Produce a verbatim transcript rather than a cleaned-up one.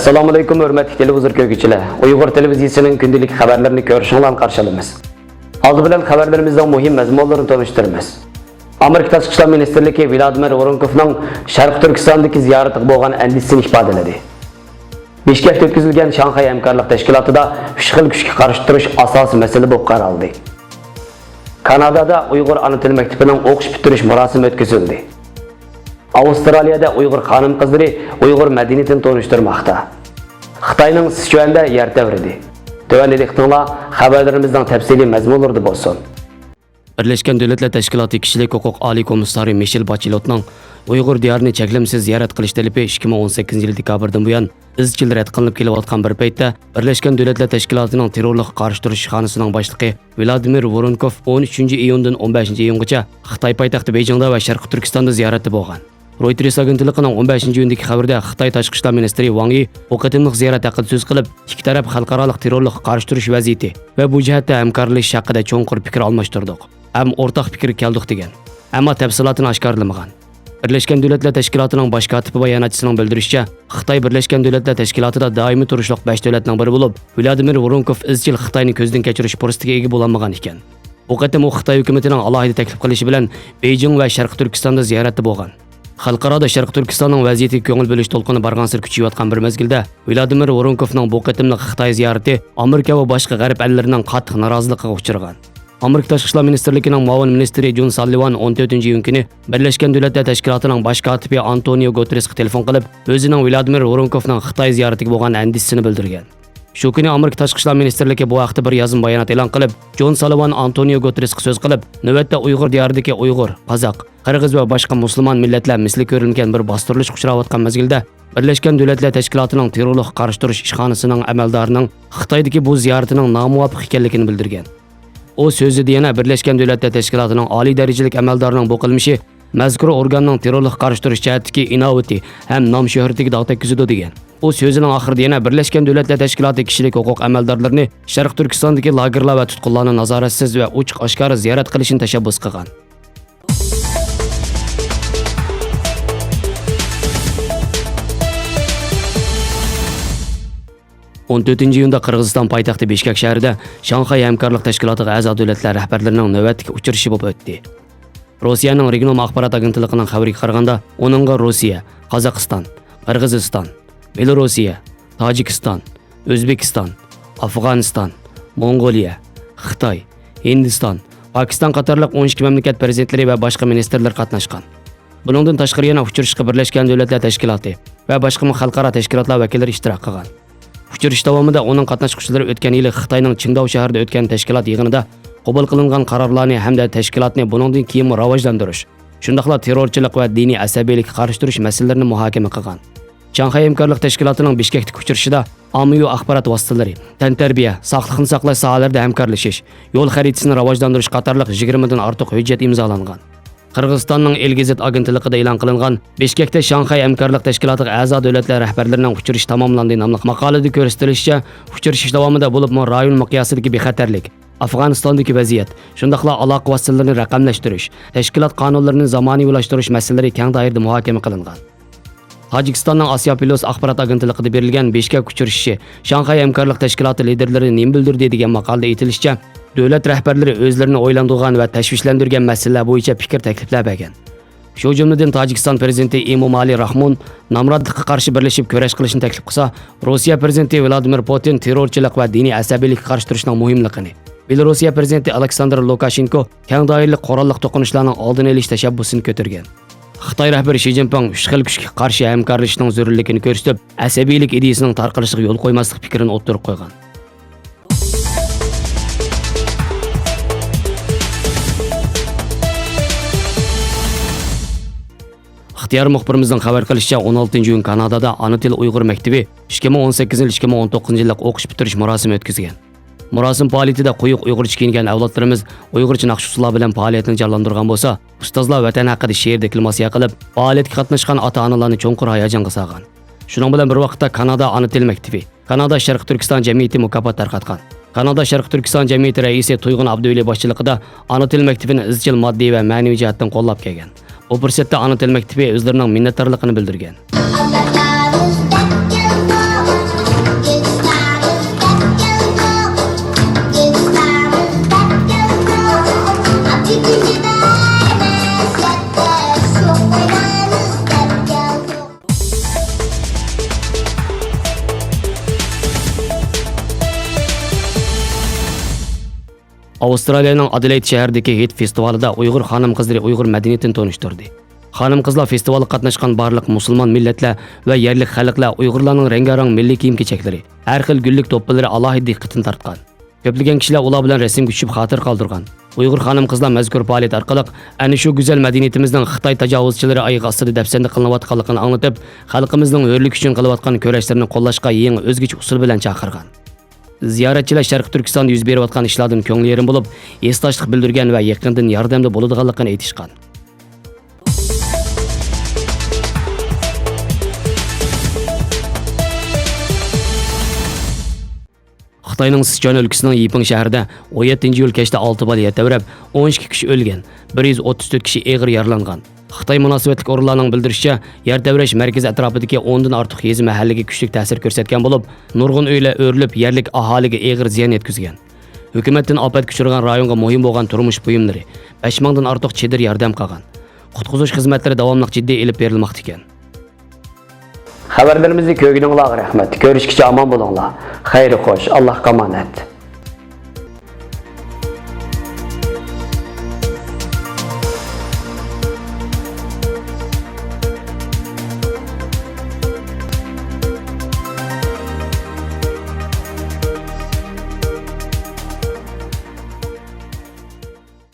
ئەسسالامۇئەلەيكۇم، ھۆرمەتلىك تېلېۋىزور كۆرگۈچىلەر. ئۇيغۇر تېلېۋىزىيىسىنىڭ كۈندىلىك خەۋەرلىرىنى كۆرۈشۈڭلارنى قارشى ئالىمىز. ئالدى بىلەن خەۋەرلىرىمىزنىڭ مۇھىم مەزمۇنلىرىنى تونۇشتۇرىمىز. ئامېرىكا تاشقى ئىشلار مىنىستىرلىكى ۋلادىمىر ۋورونكوفنىڭ شەرقىي تۈركىستاندىكى زىيارىتىگە بولغان ئەندىشىسىنى ئىپادىلىدى. بىشكەكتە ئۆتكۈزۈلگەن شاڭخەي ھەمكارلىق تەشكىلاتىدا ئۈچ خىل كۈچكە قارشى تۇرۇش ئاساسىي مەسىلە بولۇپ قارالدى. كانادادا ئۇيغۇر ئانا تىل مەكتىپىنىڭ ئوقۇش پۈتتۈرۈش مۇراسىمى ئۆتكۈزۈلدى. ئاۋسترالىيەدە ئۇيغۇر خانىم-قىزلىرى ئۇيغۇر مەدەنىيىتىنى تونۇشتۇرماقتا. خىتاينىڭ سىچۈەندە يەر تەۋرىدى. تۆۋەندە دىققىتىڭلار خەۋەرلىرىمىزنىڭ تەپسىلىي مەزمۇنلىرىدا بولسۇن. بىرلەشكەن دۆلەتلەر تەشكىلاتى كىشىلىك ھوقۇق ئالىي كومىسسارى مىشېل باچېلوتنىڭ ئۇيغۇر دىيارىنى چەكلىمىسىز زىيارەت قىلىش تەلىپى ئىككى مىڭ ئون سەككىزىنچى يىل دېكابىردىن بۇيان ئىزچىل رەت قىلىنىپ كېلىۋاتقان بىر پەيتتە، بىرلەشكەن دۆلەتلەر تەشكىلاتىنىڭ تېررورلۇققا قارشى تۇرۇش ئىشخانىسىنىڭ باشلىقى ۋلادىمىر ۋورونكوف ئون ئۈچىنچى ئىيۇندىن ئون بەشىنچى ئىيۇنغىچە خىتاي پايتەختى بېيجىڭدا ۋە شەرقىي تۈركىستاندا زىيارەتتە بولغان. رويتېرس ئاگېنتلىقىنىڭ ئون بەشىنچى ئىيۇندىكى خەۋىرىدە خىتاي تاشقى ئىشلار مىنىستىرى ۋاڭ يى بۇ قېتىملىق زىيارەت ھەققىدە سۆز قىلىپ، ئىككى تەرەپ خەلقئارالىق تېررورلۇققا قارشى تۇرۇش ۋەزىيىتى ۋە بۇ جەھەتتە ھەمكارلىشىش ھەققىدە چوڭقۇر پىكىر ئالماشتۇردۇق ھەم ئورتاق پىكىرگە كەلدۇق، دېگەن. ئەمما تەپسىلاتىنى ئاشكارىلىمىغان. بىرلەشكەن دۆلەتلەر تەشكىلاتىنىڭ باش كاتىپى باياناتچىسىنىڭ بىلدۈرۈشىچە، خىتاي بىرلەشكەن دۆلەتلەر تەشكىلاتىدا دائىمىي تۇرۇشلۇق بەش دۆلەتنىڭ بىرى بولۇپ، ۋلادىمىر ۋورونكوف ئىزچىل خىتاينى كۆزدىن كەچۈرۈش پۇرسىتىگە ئىگە بولالمىغان ئىكەن. بۇ قېتىم ئۇ خىتاي ھۆكۈمىتىنىڭ ئالاھىدە تەكلىپ قىلىشى بىلەن بېيجىڭ ۋە شەرقىي تۈركىستاندا زىيارەتتە بولغان. خەلقئارادا شەرقىي تۈركىستاننىڭ ۋەزىيىتىگە كۆڭۈل بۆلۈش دولقۇنى بارغانسېرى كۈچىيىۋاتقان بىر مەزگىلدە، ۋلادىمىر ۋورونكوفنىڭ بۇ قېتىملىق خىتاي زىيارىتى ئامېرىكا ۋە باشقا غەرب ئەللىرىنىڭ قاتتىق نارازىلىقىغا ئۇچرىغان. ئامېرىكا تاشقى ئىشلار مىنىستىرلىكىنىڭ مۇئاۋىن مىنىستىرى جون ساللىۋان ئون تۆتىنچى ئىيۇن كۈنى بىرلەشكەن دۆلەتلەر تەشكىلاتىنىڭ باش كاتىپى ئانتونىيو گۇتېرېسقا تېلېفون قىلىپ، ئۆزىنىڭ ۋلادىمىر ۋورونكوفنىڭ خىتاي زىيارىتىگە بولغان ئەندىشىسىنى بىلدۈرگەن. شۇ كۈنى ئامېرىكا تاشقى ئىشلار مىنىستىرلىكى بۇ ھەقتە بىر يازما بايانات ئېلان قىلىپ، جون سالىۋان ئانتونىيو گۇتېرېسقا سۆز قىلىپ، نۆۋەتتە ئۇيغۇر دىيارىدىكى ئۇيغۇر، قازاق، قىرغىز ۋە باشقا مۇسۇلمان مىللەتلەر مىسلى كۆرۈلمىگەن بىر باستۇرۇلۇشقا ئۇچراۋاتقان مەزگىلدە، بىرلەشكەن دۆلەتلەر تەشكىلاتىنىڭ تېررورلۇققا قارشى تۇرۇش ئىشخانىسىنىڭ ئەمەلدارىنىڭ خىتايدىكى بۇ زىيارىتىنىڭ نامۇۋاپىق ئىكەنلىكىنى بىلدۈرگەن. ئۇ سۆزىدە يەنە بىرلەشكەن دۆلەتلەر تەشكىلاتىنىڭ ئالىي دەرىجىلىك ئەمەلدارىنىڭ بۇ قىلمىشى مەزكۇر ئورگاننىڭ تېررورلۇققا قارشى تۇرۇش جەھەتتىكى ئىناۋىتى ھەم نام-شۆھرىتىگە داغ تەگكۈزىدۇ، دېگەن. ئۇ سۆزىنىڭ ئاخىرىدا يەنە بىرلەشكەن دۆلەتلەر تەشكىلاتى كىشىلىك ھوقۇق ئەمەلدارلىرىنى شەرقىي تۈركىستاندىكى لاگېرلار ۋە تۇتقۇنلارنى نازارەتسىز ۋە ئوچۇق-ئاشكارا زىيارەت قىلىشنى تەشەببۇس قىلغان. ئون تۆتىنچى ئىيۇندا قىرغىزىستان پايتەختى بىشكەك شەھىرىدە شاڭخەي ھەمكارلىق تەشكىلاتىغا ئەزا دۆلەتلەر رەھبەرلىرىنىڭ نۆۋەتتىكى ئۇچرىشىشى بولۇپ ئۆتتى. روسىيەنىڭ رېگنوم ئاخبارات ئاگېنتلىقىنىڭ خەۋىرىگە قارىغاندا، ئۇنىڭغا روسىيە، قازاقىستان، قىرغىزىستان، بېلوروسىيە، تاجىكىستان، ئۆزبېكىستان، ئافغانىستان، موڭغۇلىيە، خىتاي، ھىندىستان، پاكىستان قاتارلىق ئون ئىككى مەملىكەت پىرېزىدېنتلىرى ۋە باشقا مىنىستىرلىرى قاتناشقان. بۇنىڭدىن تاشقىرى يەنە ئۇچرىشىشقا بىرلەشكەن دۆلەتلەر تەشكىلاتى ۋە باشقىمۇ خەلقئارا تەشكىلاتلار ۋەكىللىرى ئىشتىراك قىلغان. ئۇچرىشىش داۋامىدا ئۇنىڭ قاتناشقۇچىلىرى ئۆتكەن يىلى خىتاينىڭ چىڭداۋ شەھىرىدە ئۆتكەن تەشكىلات يىغىنىدا قوبۇل قىلىنغان قارارلارنى ھەمدە تەشكىلاتنى بۇنىڭدىن كېيىنمۇ راۋاجلاندۇرۇش، شۇنداقلا تېررورچىلىق ۋە دىنىي ئەسەبىيلىككە قارشى تۇرۇش مەسىلىلىرىنى مۇھاكىمە قىلغان. شاڭخەي ھەمكارلىق تەشكىلاتىنىڭ بىشكەكتىكى ئۇچرىشىشىدا ئاممىۋى ئاخبارات ۋاسىتىلىرى، تەنتەربىيە، ساقلىقنى ساقلاش ساھەلىرىدە ھەمكارلىشىش، يول خەرىتىسىنى راۋاجلاندۇرۇش قاتارلىق يىگىرمىدىن ئارتۇق ھۆججەت ئىمزالانغان. قىرغىزىستاننىڭ ئېلگېزىت ئاگېنتلىقىدا ئېلان قىلىنغان بىشكەكتە شاڭخەي ھەمكارلىق تەشكىلاتىغا ئەزا دۆلەتلەر رەھبەرلىرىنىڭ ئۇچرىشىشى تاماملاندى ناملىق ماقالىدە كۆرسىتىلىشىچە، ئۇچرىشىش داۋامىدا بولۇپمۇ رايون مىقياسىدىكى بىخەتەرلىك، ئافغانىستاندىكى ۋەزىيەت، شۇنداقلا ئالاقە ۋاسىتىلىرىنى رەقەملەشتۈرۈش، تەشكىلات قانۇنلىرىنى زامانىۋىلاشتۇرۇش مەسىلىلىرى كەڭ دائىرىدە مۇھاكىمە قىلىنغان. تاجىكىستاننىڭ ئاسىيا پلۇس ئاخبارات ئاگېنتلىقىدا بېرىلگەن بىشكەك ئۇچرىشىشى، شاڭخەي ھەمكارلىق تەشكىلاتى لىدېرلىرى نېمە بىلدۈردى دېگەن ماقالىدە ئېيتىلىشىچە، دۆلەت رەھبەرلىرى ئۆزلىرىنى ئويلاندۇرغان ۋە تەشۋىشلەندۈرگەن مەسىلىلەر بويىچە پىكىر تەكلىپلەر بەرگەن. شۇ جۈملىدىن تاجىكىستان پىرېزىدېنتى ئىمومالى راخمون نامراتلىققا قارشى بىرلىشىپ كۈرەش قىلىشنى تەكلىپ قىلسا، روسىيە پىرېزىدېنتى ۋلادىمىر پۇتىن تېررورچىلىق ۋە دىنىي ئەسەبىيلىككە قارشى تۇرۇشنىڭ مۇھىملىقىنى، بېلوروسىيە پىرېزىدېنتى ئالېكساندىر لۇكاشېنكو كەڭ دائىرىلىك قوراللىق توقۇنۇشلارنىڭ ئالدىنى ئېلىش تەشەببۇسىنى كۆتۈرگەن. خىتاي رەھبىرى شى جىنپىڭ ئۈچ خىل كۈچكە قارشى ھەمكارلىشىشنىڭ زۆرۈرلۈكىنى كۆرسىتىپ، ئەسەبىيلىك ئىدىيىسىنىڭ تارقىلىشىغا يول قويماسلىق پىكرىنى ئوتتۇرىغا قويغان. ئىختىيار مۇخبىرىمىزنىڭ خەۋەر قىلىشىچە، ئون ئالتىنچى ئىيۇن كانادادا ئانا تىل ئۇيغۇر مەكتىپى ئىككى مىڭ ئون سەككىزىنچى يىل، ئىككى مىڭ ئون توققۇزىنچى يىللىق ئوقۇش پۈتتۈرۈش مۇراسىمى ئۆتكۈزگەن. مۇراسىم پائالىيىتىدە قويۇق ئۇيغۇرچە كىيىنگەن ئەۋلادلىرىمىز ئۇيغۇرچە ناخشا-ئۇسسۇللار بىلەن پائالىيەتنى جانلاندۇرغان بولسا، ئۇستازلار ۋەتەن ھەققىدە شېئىر دېكلاماتسىيە قىلىپ، پائالىيەتكە قاتناشقان ئاتا-ئانىلارنى چوڭقۇر ھاياجانغا سالغان. شۇنىڭ بىلەن بىر ۋاقىتتا، كانادا ئانا تىل مەكتىپى، كانادا شەرقىي تۈركىستان جەمئىيىتى مۇكاپات تارقاتقان. كانادا شەرقىي تۈركىستان جەمئىيىتى رەئىسى تۇيغۇن ئابدۇۋەلى باشچىلىقىدا ئانا تىل مەكتىپىنى ئىزچىل ماددىي ۋە مەنىۋى جەھەتتىن قوللاپ كەلگەن. بۇ پۇرسەتتە ئانا تىل مەكتىپى ئۆزلىرىنىڭ مىننەتدارلىقىنى بىلدۈرگەن. ئاۋسترالىيەنىڭ ئادېلېيد شەھىرىدىكى ھېيت فېستىۋالىدا ئۇيغۇر خانىم-قىزلىرى ئۇيغۇر مەدەنىيىتىنى تونۇشتۇردى. خانىم-قىزلار فېستىۋالغا قاتناشقان بارلىق مۇسۇلمان مىللەتلەر ۋە يەرلىك خەلقلەر ئۇيغۇرلارنىڭ رەڭگارەڭ مىللىي كىيىم-كېچەكلىرى، ھەر خىل گۈللۈك دوپپىلىرى ئالاھىدە دىققىتىنى تارتقان. كۆپلىگەن كىشىلەر ئۇلار بىلەن رەسىمگە چۈشۈپ خاتىرە قالدۇرغان. ئۇيغۇر خانىم-قىزلار مەزكۇر پائالىيەت ئارقىلىق ئەنە شۇ گۈزەل مەدەنىيىتىمىزنىڭ خىتاي تاجاۋۇزچىلىرى ئايىغى ئاستىدا دەپسەندە قىلىنىۋاتقانلىقىنى ئاڭلىتىپ، خەلقىمىزنىڭ ھۆرلۈك ئۈچۈن قىلىۋاتقان كۈرەشلىرىنى قوللاشقا يېڭى ئۆزگىچە ئۇسۇل بىلەن چاقىرغان. زىيارەتچىلەر شەرقىي تۈركىستاندا يۈز بېرىۋاتقان ئىشلاردىن كۆڭلى يېرىم بولۇپ، ھېسداشلىق بىلدۈرگەن ۋە يېقىندىن ياردەمدە بولىدىغانلىقىنى ئېيتىشقان. خىتاينىڭ سىچۈەن ئۆلكىسىنىڭ يىپىڭ شەھىرىدە ئون يەتتىنچى ئىيۇل كەچتە ئالتە بالا يەر تەۋرەپ، ئون ئىككى كىشى ئۆلگەن، بىر يۈز ئوتتۇز تۆت كىشى ئېغىر يارىلانغان. خىتاي مۇناسىۋەتلىك ئورۇنلارنىڭ بىلدۈرۈشىچە، يەر تەۋرەش مەركىزى ئەتراپىدىكى ئوندىن ئارتۇق يېزا مەھەللىگە كۈچلۈك تەسىر كۆرسەتكەن بولۇپ، نۇرغۇن ئۆيلەر ئۆرۈلۈپ، يەرلىك ئاھالىگە ئېغىر زىيان يەتكۈزگەن. ھۆكۈمەتتىن ئاپەتكە ئۇچرىغان رايونغا مۇھىم بولغان تۇرمۇش بۇيۇملىرى، بەش مىڭدىن ئارتۇق چېدىر ياردەم قىلغان. قۇتقۇزۇش خىزمەتلىرى داۋاملىق جىددىي ئېلىپ بېرىلماقتا ئىكەن. خەۋەرلىرىمىزنى كۆرگىنىڭلارغا رەھمەت. كۆرۈشكىچە ئامان بولۇڭلار. خەير خوش، ئاللاھقا ئامانەت.